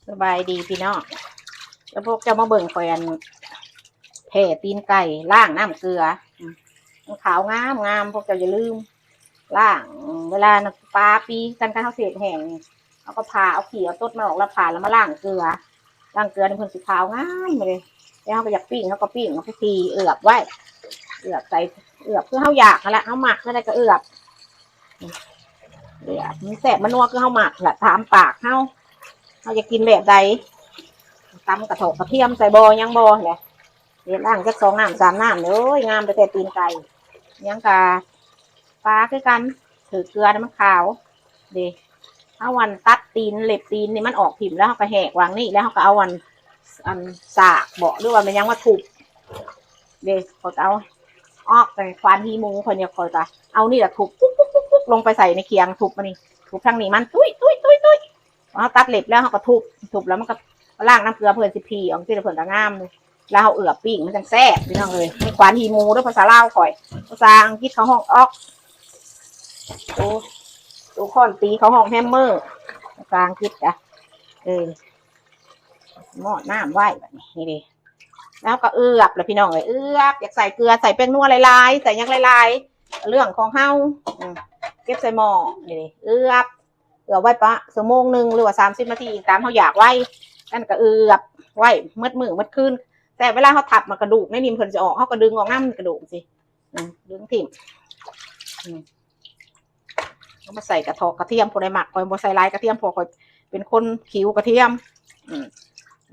ສະບາຍດີພີ່ນ້ອງ ດຽວພວກເຈົ້າມາເບິ່ງຂ້ອຍອັນ ແຜ່ຕີນໄກ່ ລ້າງນ້ຳເກືອ ອືມ ມັນຂາວງາມໆ ພວກເຈົ້າຢ່າລືມລ້າງ ເວລາປາປີກັນ ຄັນເຮົາຊິເຮັດແຫ້ງ ເຮົາກໍຜ່າເອົາຂີ້ເອົາຕົດມັນອອກ ແລ້ວຜ່າ ແລ້ວມາລ້າງເກືອ ລ້າງເກືອນີ້ເພິ່ນຊິຂາວງາມເລີຍ ແລ້ວເຮົາກໍຢາກປີ້ງ ເຮົາກໍປີ້ງ ເຮົາກໍຂີ້ເອືອບໄວ້ ເອືອບໃສ່ ເອືອບຄືເຮົາຢາກຫັ້ນແຫຼະ ເຮົາມັກແນວໃດກໍເອືອບ ເອີ ມັນແຊບມັນນົວຄືເຮົາມັກແຫຼະ ຕາມປາກເຮົາ ເຮົາຢາກກິນແບບໃດ ຕຳກະເທາະກະທຽມໃສ່ບໍ່ ຫຍັງບໍ່ແຫຼະ ເຮັດລ້າງຈັກສອງນ້ຳສາມນ້ຳ ໂອ້ຍ ງາມແທ້ໆ ຕີນໄກ່ ຫຍັງກະປາຄືກັນ ຖືກເກືອແລ້ວມັນຂາວເດ້ ເຮົາອັນຕັດຕີນ ເລັບຕີນນີ້ມັນອອກຖິ້ມ ແລ້ວເຮົາກະແຫກຫວ່າງນີ້ ແລ້ວເຮົາກະເອົາອັນ ອັນສາກເບາະ ຫຼືວ່າແມ່ນຫຍັງມາທຸບ ເດ້ ຂ້ອຍກໍເອົາອອກໄປ ຂວານຂີ້ໝູ ຂ້ອຍນີ້ ຂ້ອຍກໍເອົານີ້ລະທຸບ ປຸກໆໆ ລົງໄປໃສ່ໃນຄຽງ ທຸບອັນນີ້ ທຸບທາງນີ້ມັນ ຕຸ້ຍໆໆ ເຮົາຕັດເລັບແລ້ວ ເຮົາກໍທຸບ ທຸບແລ້ວມັນກໍລ້າງນ້ຳເກືອ ເພິ່ນຊິຜີອອກ ຈັ່ງຊີ້ເພິ່ນກໍງາມ ແລ້ວເຮົາເອືອບປີ້ງ ມັນຈັ່ງແຊບ ພີ່ນ້ອງເອີຍ ຂວານຂີ້ໝູເດີ ພາສາລາວຂ້ອຍ ພາສາອັງກິດເຂົາຮ້ອງອອກ ໂຕ ໂຕຄ້ອນຕີເຂົາຮ້ອງແຮມເມີ ພາສາອັງກິດກະ ເອີ ໝໍ້ນ້ຳໄວ້ບາດນີ້ ນີ້ເດ້ ແລ້ວກໍເອືອບລະພີ່ນ້ອງເອີຍ ເອືອບ ຢາກໃສ່ເກືອ ໃສ່ແປ້ງນົວຫຼາຍໆ ໃສ່ຫຍັງຫຼາຍໆ ເລື່ອງຂອງເຮົາ ອືມ ເກັບໃສ່ໝໍ້ ນີ້ເດ້ ເອືອບ ເອືອບໄວ້ປະຊົ່ວໂມງໜຶ່ງ ຫຼືວ່າສາມສິບນາທີ ຕາມເຮົາຢາກໄວ ອັນກໍເອືອບໄວ້ໝົດມື້ໝົດຄືນ ແຕ່ເວລາເຮົາທັບມາກະດູກໃນນີ້ເພິ່ນຊິອອກ ເຮົາກໍດຶງອອກນຳກະດູກຊີ້ ອືມ ດຶງຖິ້ມ ອືມ ເອົາມາໃສ່ກະເທາະກະທຽມ ຜູ້ໃດມັກ ຂ້ອຍບໍ່ໃສ່ຫຼາຍກະທຽມ ເພາະຂ້ອຍເປັນຄົນຫິວກະທຽມ ອືມ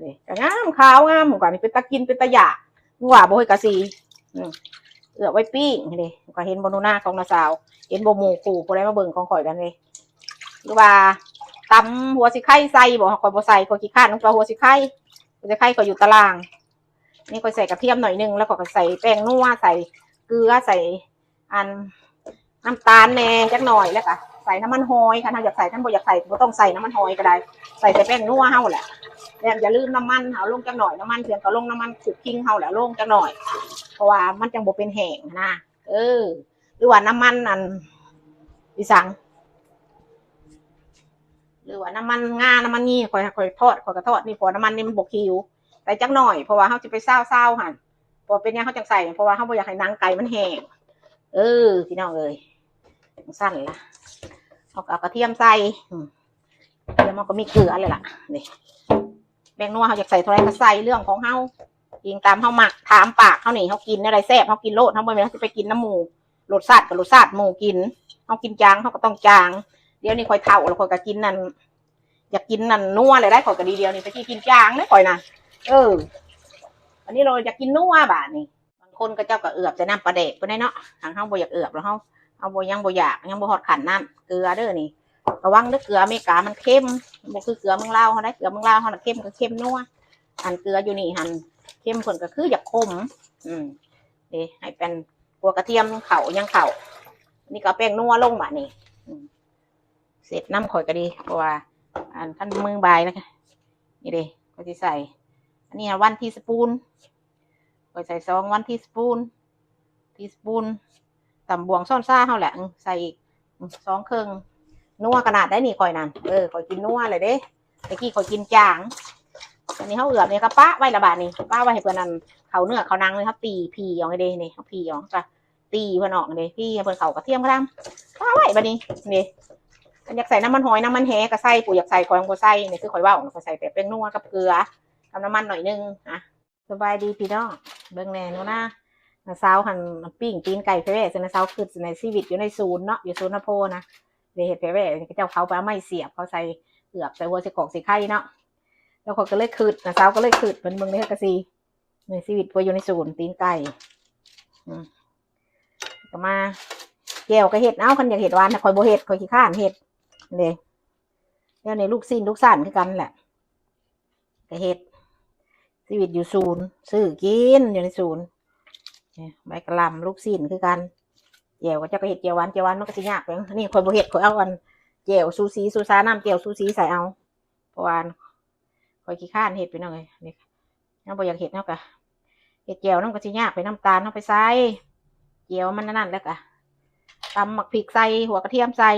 ນີ້ກະງາມ ຂາວງາມ ກວ່ານີ້ເປັນຕາກິນ ເປັນຕາຢາກ ມຶງວ່າບໍ່ເຮີ້ຍ ກະຊິ ອືມ ເອືອບໄວ້ປີ້ງເດ້ ກະເຫັນບໍ່ ໜູນາຂອງນ້າສາວ ເຫັນບໍ່ ໝູ່ຄູ່ ຜູ້ໃດມາເບິ່ງຂອງຂ້ອຍກັນເດ້ ຫຼືວ່າຕຳຫົວສີໄຄໃສ່ບໍ່ ຂ້ອຍບໍ່ໃສ່ ຂ້ອຍຂີ້ຄ້ານ ມັນກໍຫົວສີໄຄ ຫົວສີໄຄຂ້ອຍຢູ່ຕາລາງ ນີ້ຂ້ອຍໃສ່ກະທຽມໜ້ອຍໜຶ່ງ ແລ້ວຂ້ອຍກໍໃສ່ແປ້ງນົວ ໃສ່ເກືອ ໃສ່ ອັນ ນ້ຳຕານແດ່ຈັກໜ້ອຍ ແລ້ວກະໃສ່ນ້ຳມັນຫອຍ ຄັນເຮົາຢາກໃສ່ ຄັນບໍ່ຢາກໃສ່ບໍ່ຕ້ອງໃສ່ນ້ຳມັນຫອຍກໍໄດ້ ໃສ່ແຕ່ແປ້ງນົວເຮົາແຫຼະ ແລ້ວຢ່າລືມນ້ຳມັນເຮົາລົງຈັກໜ້ອຍ ນ້ຳມັນເຄື່ອງກໍລົງ ນ້ຳມັນຄຸກຄິງເຮົາແຫຼະລົງຈັກໜ້ອຍ ເພາະວ່າມັນຈັ່ງບໍ່ເປັນແຫ້ງຫັ້ນນະ ເອີ ຫຼືວ່ານ້ຳມັນອັນ ອີຫຍັງ ຫຼືວ່ານ້ຳມັນງາ ນ້ຳມັນງີ ຂ້ອຍ ຂ້ອຍທອດ ຂ້ອຍກໍທອດນີ້ ເພາະວ່ານ້ຳມັນນີ້ມັນບໍ່ຂິວ ໃສ່ຈັກໜ້ອຍ ເພາະວ່າເຮົາຊິໄປຊາວໆຫັ້ນ ເພາະເປັນຫຍັງເຮົາຈັ່ງໃສ່ ເພາະວ່າເຮົາບໍ່ຢາກໃຫ້ໜັງໄກ່ມັນແຫ້ງ ເອີ ພີ່ນ້ອງເອີຍ ຈັ່ງຊັ້ນລະ ເຮົາກໍເອົາກະທຽມໃສ່ ອືມ ກະທຽມເຮົາກໍມີເກືອແລ້ວລະ ນີ້ ແປ້ງນົວເຮົາຢາກໃສ່ເທົ່າໃດກໍໃສ່ ເລື່ອງຂອງເຮົາ ອີງຕາມເຮົາມັກ ຕາມປາກເຮົານີ້ ເຮົາກິນແນວໃດແຊບເຮົາກິນໂລດ ເຮົາບໍ່ແມ່ນເຮົາຊິໄປກິນນຳໝູ່ ລົດຊາດກໍລົດຊາດໝູ່ກິນ ເຮົາກິນຈາງເຮົາກໍຕ້ອງຈາງ ດຽວນີ້ຂ້ອຍເຖົ້າແລ້ວ ຂ້ອຍກໍກິນນັ້ນ ຢາກກິນນັ້ນນົວແລ້ວໃດ ຂ້ອຍກໍດີດຽວນີ້ ແຕ່ກີ້ກິນຈາງເດ້ຂ້ອຍນະ ເອີ ອັນນີ້ລະຢາກກິນນົວບາດນີ້ ບາງຄົນເຂົາເຈົ້າກໍເອືອບໃສ່ນ້ຳປາແດກພຸ້ນໃດເນາະ ທາງເຮົາບໍ່ຢາກເອືອບ ແລ້ວເຮົາ ເຮົາບໍ່ ຍັງບໍ່ຢາກ ຍັງບໍ່ຮອດຂັ້ນນັ້ນ ເກືອເດີນີ້ ລະວັງເດີ ເກືອອາເມລິກາມັນເຄັມ ບໍ່ຄືເກືອເມືອງລາວເຮົາໃດ ເກືອເມືອງລາວເຮົານະເຄັມກໍເຄັມນົວ ອັນເກືອຢູ່ນີ້ຫັ້ນ ເຄັມເພິ່ນກໍຄືຢາກຂົມ ອືມ ເດ້ ໃຫ້ເປັນ ຂົ້ວກະທຽມເຂົ້າຫຍັງເຂົ້າ ນີ້ກໍເອົາແປ້ງນົວລົງບາດນີ້ ອືມ ເຊັດນ້ຳຂ້ອຍກໍດີ ເພາະວ່າ ອັນ ຄັນມືບາຍນະ ນີ້ເດ້ ຂ້ອຍຊິໃສ່ ອັນນີ້ one teaspoon ຂ້ອຍໃສ່ສອງ one teaspoon teaspoon ຕຳບວງຊ້ອນຊາເຮົາແຫຼະ ອືມ ໃສ່ອີກ ອືມ ສອງເຄິ່ງ ນົວຂະໜາດໃດນີ້ຂ້ອຍນັ້ນ ເອີ ຂ້ອຍກິນນົວແຫຼະເດ້ ແຕ່ກີ້ຂ້ອຍກິນຈາງ ອັນນີ້ເຮົາເອືອບນີ້ກໍປະໄວ້ລະບາດນີ້ ປະໄວ້ໃຫ້ເພິ່ນອັນ ເຂົ້າເນື້ອເຂົ້າໜັງນີ້ ເຮົາຕີຜີອອກເດ້ ນີ້ ເຮົາຜີອອກ ກະຕີເພິ່ນອອກເດ້ ຜີໃຫ້ເພິ່ນເຂົ້າກະທຽມກະດຳ ປະໄວ້ບາດນີ້ ນີ້ ຄັນຢາກໃສ່ນ້ຳມັນຫອຍ ນ້ຳມັນແຫກໍໃສ່ ຜູ້ຢາກໃສ່ ຂ້ອຍບໍ່ໃສ່ ນີ້ຄືຂ້ອຍເວົ້າ ຂ້ອຍໃສ່ແຕ່ແປ້ງນົວກັບເກືອ ກັບນ້ຳມັນໜ້ອຍໜຶ່ງນະ. ສະບາຍດີພີ່ນ້ອງ ເບິ່ງແດ່ໜູນາ ນ້າສາວຫັ້ນປີ້ງຕີນໄກ່ແພແວ່ ເຊິ່ງນ້າສາວຄິດໃນຊີວິດຢູ່ໃນສວນເນາະ ຢູ່ສວນນະໂພນະ ໄດ້ເຮັດແພແວ່ ເຂົາເຈົ້າເຂົາໄປເອົາໄມ້ສຽບ ເຂົາໃສ່ເອືອບໃສ່ຫົວຊິກອກຊິໄຄເນາະ ແລ້ວຂ້ອຍກໍເລີຍຄິດ ນ້າສາວກໍເລີຍຄິດ ເພິ່ນເບິ່ງໃນເຮືອນກະຊິ ໃນຊີວິດຂ້ອຍຢູ່ໃນສວນຕີນໄກ່ ອືມ ກໍມາ ແຈ່ວກໍເຮັດເອົາ ຄັນຢາກເຮັດຫວານ ຂ້ອຍບໍ່ເຮັດ ຂ້ອຍຂີ້ຄ້ານເຮັດເດ້ ແລ້ວນີ້ລູກຊີ້ນລູກສັນຄືກັນແຫຼະ ກໍເຮັດ ຊີວິດຢູ່ສວນ ຊື້ກິນຢູ່ໃນສວນ ນີ້ ໃບກະຫຼ່ຳ ລູກຊີ້ນຄືກັນ ແຈ່ວກໍເຈົ້າກໍເຮັດແຈ່ວຫວານ ແຈ່ວຫວານມັນກໍຊິຍາກແປງ ອັນນີ້ຂ້ອຍບໍ່ເຮັດ ຂ້ອຍເອົາອັນ ແຈ່ວຊູຊີ ຊູຊາ ນ້ຳແຈ່ວຊູຊີໃສ່ເອົາ ເພາະວ່າຂ້ອຍຂີ້ຄ້ານເຮັດ ພີ່ນ້ອງເອີຍ ນີ້ ເຮົາບໍ່ຢາກເຮັດ ເຮົາກໍເຮັດແຈ່ວນຳກໍຊິຍາກ ໄປນ້ຳຕານເຮົາໄປໃສ່ ແຈ່ວມັນອັນນັ້ນ ແລ້ວກໍຕຳໝາກພິກໃສ່ ຫົວກະທຽມໃສ່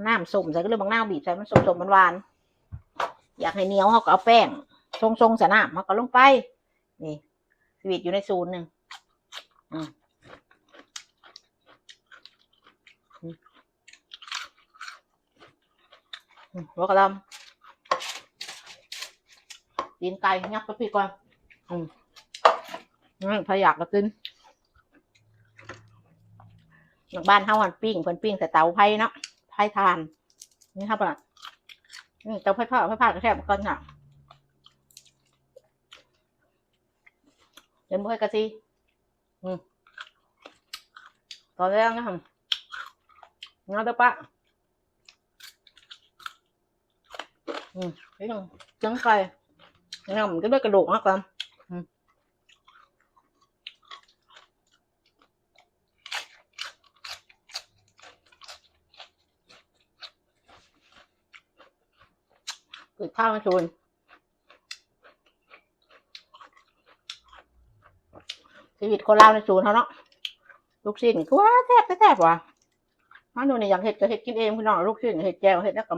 ນ້ຳສົ້ມໃສ່ ກໍເລີຍບັກນາວບີບໃສ່ ມັນສົ້ມໆ ຫວານ ຢາກໃຫ້ໜຽວ ເຮົາກໍເອົາແປ້ງຊົງໆໃສ່ນ້ຳ ເຮົາກໍລົງໄປ. ນີ້ ຊີວິດຢູ່ໃນສູນນີ້. ອືມ ອືມ ຫົວກະຫຼໍ່າ ຕີນໄກ່ ຫຍັບໄປພີ້ກ່ອນ. ອືມ ອືມ ໃຜຢາກກໍກິນ. ບ້ານເຮົາຫັ້ນປີ້ງ ເພິ່ນປີ້ງໃສ່ເຕົາໄຟເນາະ ໄຟຖ່ານ. ນີ້ເຮົາປະ ອືມ ເຕົາໄຟຟ້າ ໄຟຟ້າກໍແຊບຄືກັນນະ. ເຫັນບໍ່ ເຮັດກະຊິ ອືມ ຕອນແລງນະ ມາເດີປ້າ. ອືມ ເປັນຫຍັງ ເຄື່ອງໄກ່ ຍຳຈະໄດ້ກະດູກເອົາກ່ອນ. ອືມ ຄືຂ້າວໃນສູນ ຊີວິດຄົນລາວໃນສູນເຮົາເນາະ. ລູກຊີ້ນກໍວ່າແຊບແທ້ໆ ວ່າ ມາໂນ່ນນີ້ຢາກເຮັດກໍເຮັດກິນເອງພີ່ນ້ອງ. ລູກຊີ້ນເຮັດແຈ່ວ ເຮັດແລ້ວກໍ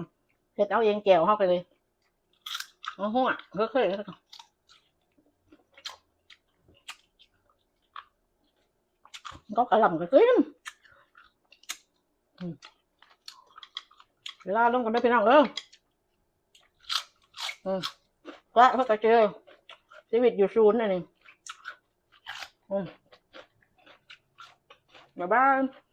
ເຮັດເອົາເອງ ແຈ່ວເຮົາກໍເລີຍ ເອົາຫົວ ເຄີຍໆ ກໍກະຫຼໍ່າກໍກິນ. ອືມ ລາລົງກັນເດີພີ່ນ້ອງເດີ. ອືມ ກະເພິ່ນກໍເຈີ ຊີວິດຢູ່ສູນອັນນີ້. ອືມ ບາຍບາຍ.